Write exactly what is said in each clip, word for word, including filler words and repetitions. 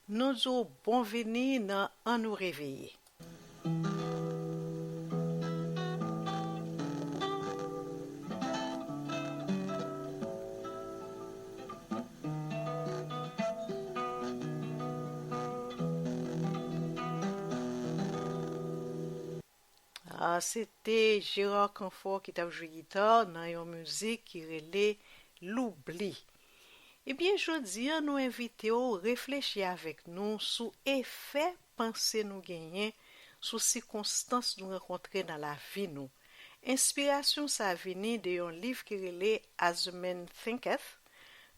Nou di w bonvini nan An nou reveye. Ah, se te Gérard Canfort ki t ap jwe gita nan yon mizik ki rele Loubli. Ebyen, jodi a, nou envite w reflechi avèk nou sou efè panse nou genyen sou sikonstans nou rankontre nan lavi nou. Enspirasyon sa vini de yon liv ki rele As a Man Thinketh.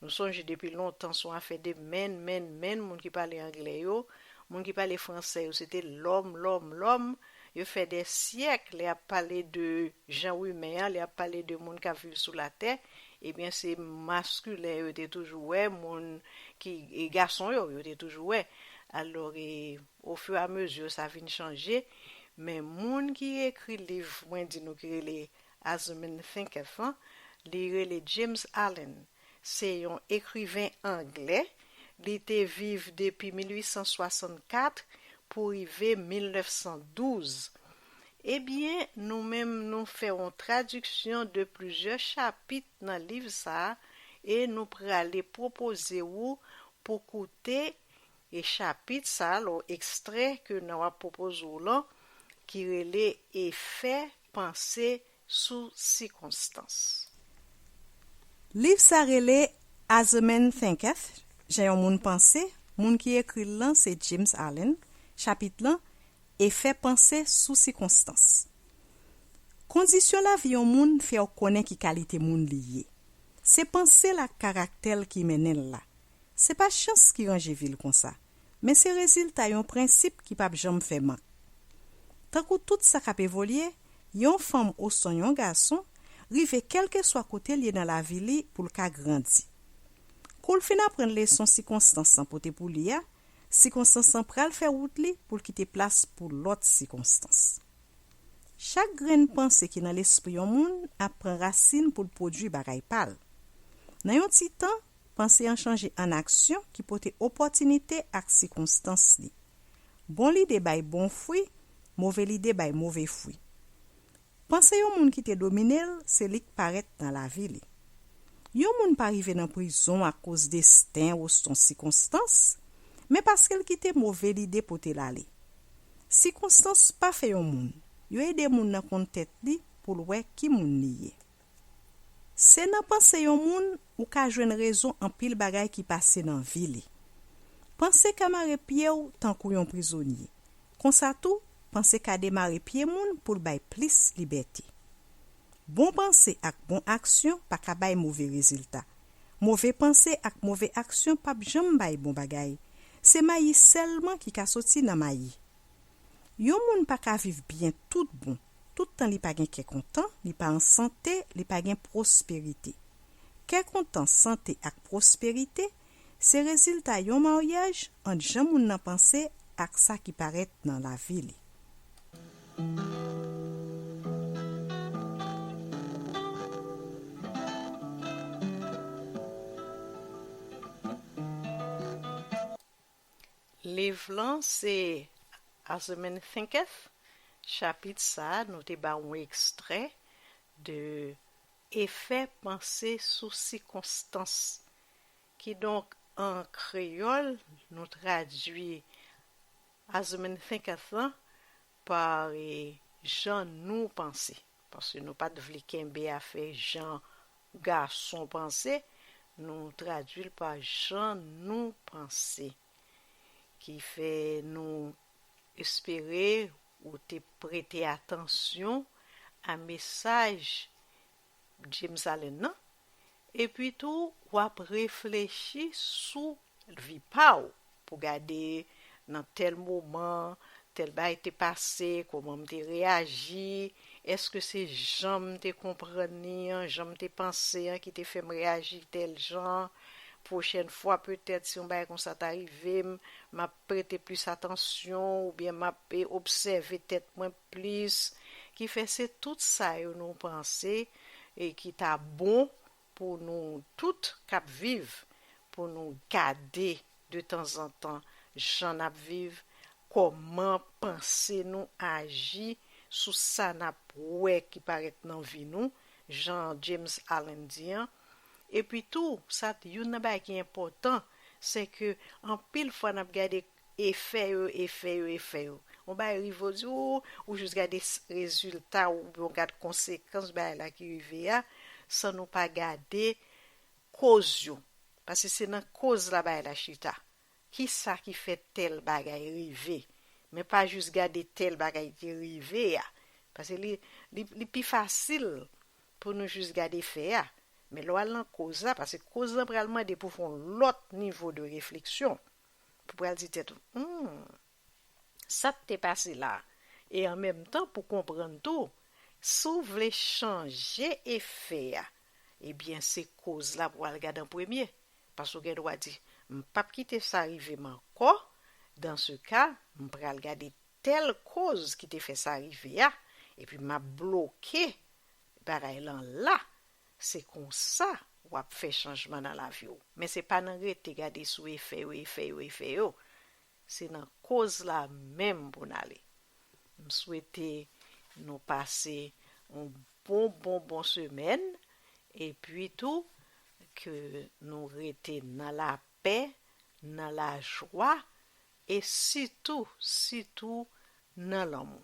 Nou sonje depi lontan se yon afè de men, men, men, moun ki pale anglè yo, moun ki pale fransè yo, se te lòm, lòm, lòm. Yo fè dè syèk, lè y ap pale de jan imen an, lè y ap pale de moun k ap viv sou latè, ebyen, se maskilen yo te toujou wè, moun ki, e gason yo, yo te toujou wè. Alò, e, ofiramezi, sa vin chanje, men moun ki ekri liv, mwen di nou ki rele As a Man Thinketh lan, li rele James Allen. Se yon ekriven anglè. Li te viv depi mil uit san swasannkat pou rive mil nèf san douz. Ebyen, nou menm, nou fè yon tradiksyon de plizyè chapit nan liv sa a e nou prale pwopoze ou pou koute e chapit sa a, lò ekstrè ke n ap pwopoze w lan, ki rele Efè panse sou sikonstans. Liv sa rele As a Man Thinketh, Jan yon moun panse, moun ki ekri l lan se James Allen, chapit lan, Efè panse sou sikonstans. Kondisyon lavi yon moun fè w konnen ki kalite moun li ye. Se panse l ak karaktè l ki mennen l la. Se pa chans ki ranje vi l konsa, men se rezilta yon prensip ki p ap janm fè mank. Tankou tout sa k ap evolye, yon fanm osnon yon gason rive kèlkeswa kote l ye nan lavi li pou l ka grandi. Kou l fin aprann leson sikonstans lan pote pou li a, sikonstans lan pral fè wout li pou l kite plas pou lòt sikonstans. Chak grenn panse ki nan lespri yon moun ap pran rasin pou l pwodui bagay pa l. Nan yon ti tan, panse an chanje an aksyon ki pote opòtinite ak sikonstans li. Bon lide bay bon fwi, move lide bay move fwi. Panse yon moun ki te domine l, se li k parèt nan lavi li. Yon moun pa rive nan prizon akoz desten osnon sikonstans, men paske l kite move lide pote l ale. Sikonstans pa fè yon moun, yo ede moun nan konn tèt li pou l wè ki moun li ye. Se nan panse yon moun ou ka jwenn rezon anpil bagay ki pase nan vi li. Panse ka mare pye w tankou yon prizonye. Konsa tou, panse ka demare pye moun pou l bay plis libète. Bon panse ak bon aksyon pa ka bay move rezilta. Move panse ak move aksyon p ap janm bay bon bagay. Se mayi sèlman ki ka soti nan mayi. Yon moun pa ka viv byen tout bon, tout tan li pa gen kè kontan, li pa an sante, li pa gen pwosperite. Kè kontan, sante ak pwosperite se rezilta yon maryaj ant jan moun nan panse ak sa ki parèt nan lavi li. Liv lan se As a Man Thinketh. Chapit sa a, nou te ba w yon ekstrè de Efè panse sou sikonstans. Kidonk, an kreyòl, nou tradui As a Man Thinketh lan pa, e, jan nou panse. Paske nou pa t vle kenbe afè jan gason panse, nou tradui l pa jan nou panse. Ki fè nou espere ou te prete atansyon a mesaj James Allen nan, epi tou w ap reflechi sou vi pa w pou gade nan tèl moman, tèl bagay te pase, kòman m te reyaji, èske se jan m te konprann li an, jan m te panse an ki te fè m reyaji tèl jan? Pwochèn fwa, petèt, si yon bagay konsa ta rive m, m ap prete plis atansyon oubyen m ap, e, obsève tèt mwen plis. Ki fè se tout sa yo nou panse e ki ta bon pou nou tout k ap viv, pou nou gade de tanzantan jan n ap viv, kòman panse nou aji sou sa n ap wè ki parèt nan vi nou, jan James Allen di an. Epi tou, sa youn nan bagay ki enpòtan, se ke anpil fwa n ap gade efè yo, efè yo, efè yo. Yon bagay rive w di, ou, ou jis gade s- rezilta ou, oubyen w gade konsekans bagay la ki rive a, san nou pa gade koz yo. Paske se nan koz la bagay la chita. Kisa ki fè tèl bagay rive? Men pa jis gade tèl bagay ki rive a. Paske li, li, li pi fasil pou nou jis gade fè a. Men lè w al nan koz la, paske koz lan pral mande pou fè yon lòt nivo de refleksyon. Pou pral di tèt ou, hmm, sa k te pase la? E an menm tan, pou konprann tou, si w vle chanje efè a, ebyen, se koz la pou w al gade an premye. Paske w gen dwa di, m p ap kite sa rive m ankò. Dan se ka, m pral gade tèl koz ki te fè sa rive a, epi m ap bloke bagay lan la. Se konsa w ap fè chanjman nan lavi w. Men se pa nan rete gade sou efè yo, efè yo, efè yo. Se nan koz la menm pou n ale. M swete nou pase yon bon, bon, bon semèn. Epi tou, ke nou rete nan lapè, nan lajwa, e sitou, sitou, nan lanmou.